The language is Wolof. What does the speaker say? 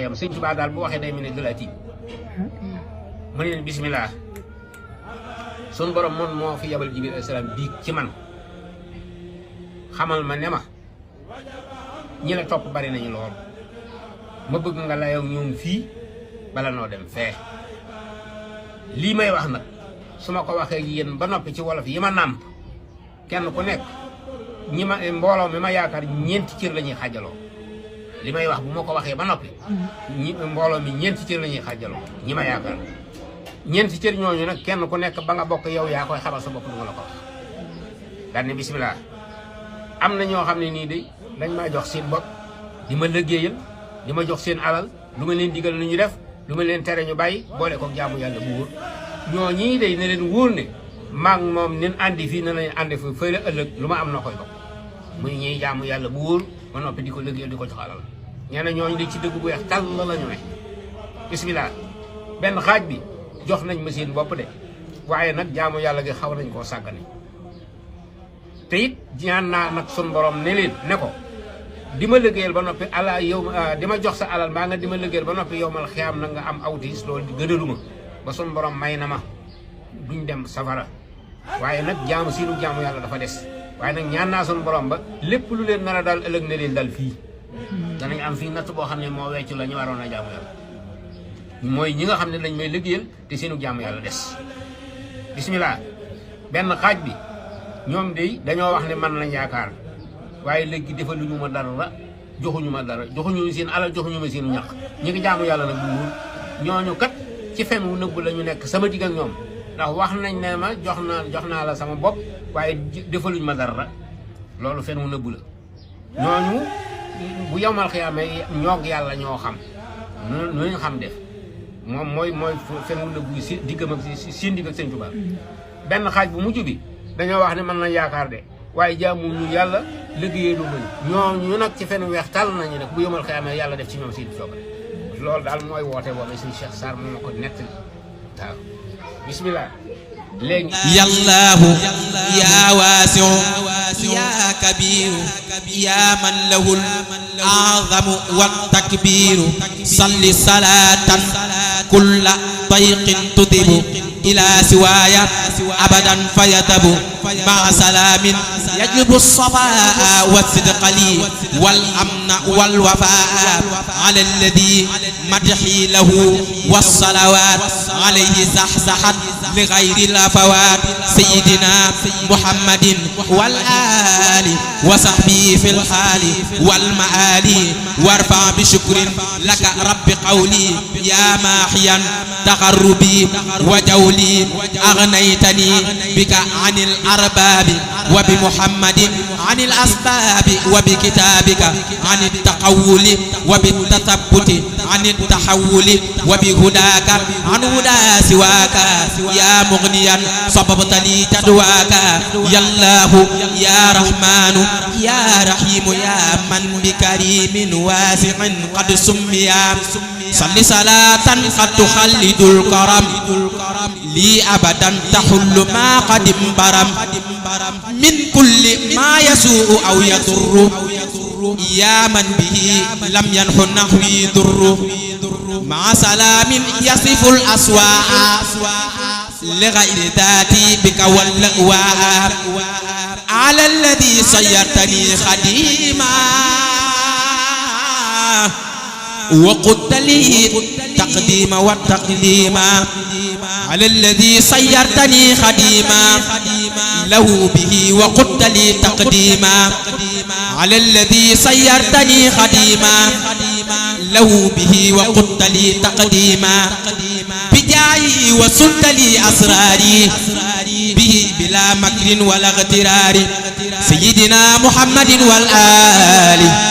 yam sëñ Tuubaa daal bu waxee day mel ne de la tiim mu ne leen bismillah sun borom moom moo fi yabal Jibril alayhi salaam bii ci man xamal ma ne ma ñi la topp bari nañu lool ma bëgg nga layoo ñoom fii bala noo dem fee lii may wax nag su ma ko waxee yéen ba noppi ci wolof yi ma nàmp kenn ku nekk ñi ma mbooloo mi ma yaakaar ñeenti cër la ñuy xaajaloo li may wax bu ma ko waxee ba noppi mbooloo mi ñeenti cër la ñuy xaajaloo ñi ma yaakaar ñeenti cër ñooñu nag kenn ku nekk ba nga bokk yow yaa koy xamal sa bopp du ma la ko wax daal ne bismillah am na ñoo xam ne nii de dañ maa jox seen bopp di ma liggéeyal di ma jox seen alal lu ma leen digal lu ñu def lu ma leen tere ñu bàyyi boole ko jaamu yàlla bu wóor ñoo ñii day ne leen wóor ne maag moom nin àndi fii na nañ àndi fi fëy la ëllëg lu ma am na koy bokk muy ñuy jaamu yàlla bu wóor ba noppi di ko liggéeyal di ko jox alal ñee na ñooñu de ci dëgg bu weex tàll la ñu ne bismillah benn xaaj bi jox nañ ma seen bopp de waaye nag jaamu yàlla gi xaw nañ koo sàggane te it ñaan naa nag sun borom ne leen ne ko di ma liggéeyal ba noppi ala yow di ma jox sa alal mbaa nga di ma liggéeyal ba noppi yow mal xiyaam na nga am awtis loolu di gënaluma ba sun borom may na ma duñ dem safara waaye nag jaamu siinu jaamu yàlla dafa des waaye nag ñaan naa sun borom ba lépp lu leen nar a daal ëllëg ne leen dal fii danañ am fii natt boo xam ne moo weccu la ñu waroon a jaamu yàlla mooy ñi nga xam ne dañ may liggéeyal te seenu jaamu yàlla des bismillah benn xaaj bi ñoom de dañoo wax ne man lañ yaakaar waaye léegi defaluñu ma dara joxuñu ma dara joxuñu seen alal joxuñu ma seenu ñaq ñi ngi jaamu yàlla nag bu wóor ñooñu kat ci fen wu nëbb la ñu nekk sama digg ak ñoom ndax wax nañ ne ma jox naa la sama bopp waaye defaluñu ma dara loolu fen wu nëbb la ñooñu bu yowmal xiyaamee ñoog yàlla ñoo xam nu ñu xam def moom mooy fen wu nëbb si diggam ak seen digg ak Sëñ Tuubaa benn xaaj bu mujj bi dañoo wax ne mën nañ yaakaar de waaye jaamuñu yàlla liggéeyee lu muñ ñooñu nag ci fen weex tàll nañu nag bu yomal xiyaamee yàlla def ci ñoom si soobare loolu daal mooy woote boobu suñu Cheikh Sarr moo ma ko nettali waaw bismillah léegi yallaahu yaa waasiu yaa kabiiru yaa man lahul a'zamu wat takbiiru salli salaatan kulla dayqin tudibu ila siwaaya abadan fayatabu maa salaamin yajlibu safaa wa sidqa lii wal amna wal wafaa ala alladi madxi lahu wassalawaat alayhi zaxzaxat li gayri lafawaat sayyidina muhammadin wal aali wa sahbihi fi lxaali wal maali warfa bi shukrin laka rabbi qawli yaa maaxiyan taxarrubi wa jawli aghnaytani bika anil arbaabi wa bi muhammadin anil asbaabi wa bi kitaabika anit taqawuli wa bi tathabbuti anit tahawuli wa bi hudaaka an hudaa siwaaka yaa mughniyan sababta li tadwaaka yallaahu yaa rahmaanu yaa rahiimu yaa man bi kariimin waasi'in qad summiya salli salaatan qad tuxallidul karam lii abadan taxullu maa qadim baram min kulli maa yasuu aw yadurru yaa man bihi lam yanxu naxwi durru maa salaamin yasiful aswaa li gayri daati bika wallawaa ala alladi sayyartani xadiima وقلت لي تقديما والتقديما على الذي صيرتني خديما له به وقلت لي تقديما على الذي صيرتني خديما له به وقلت لي تقديما بجاي وسلت لي أسراري به بلا مكر ولا اغترار سيدنا محمد والآل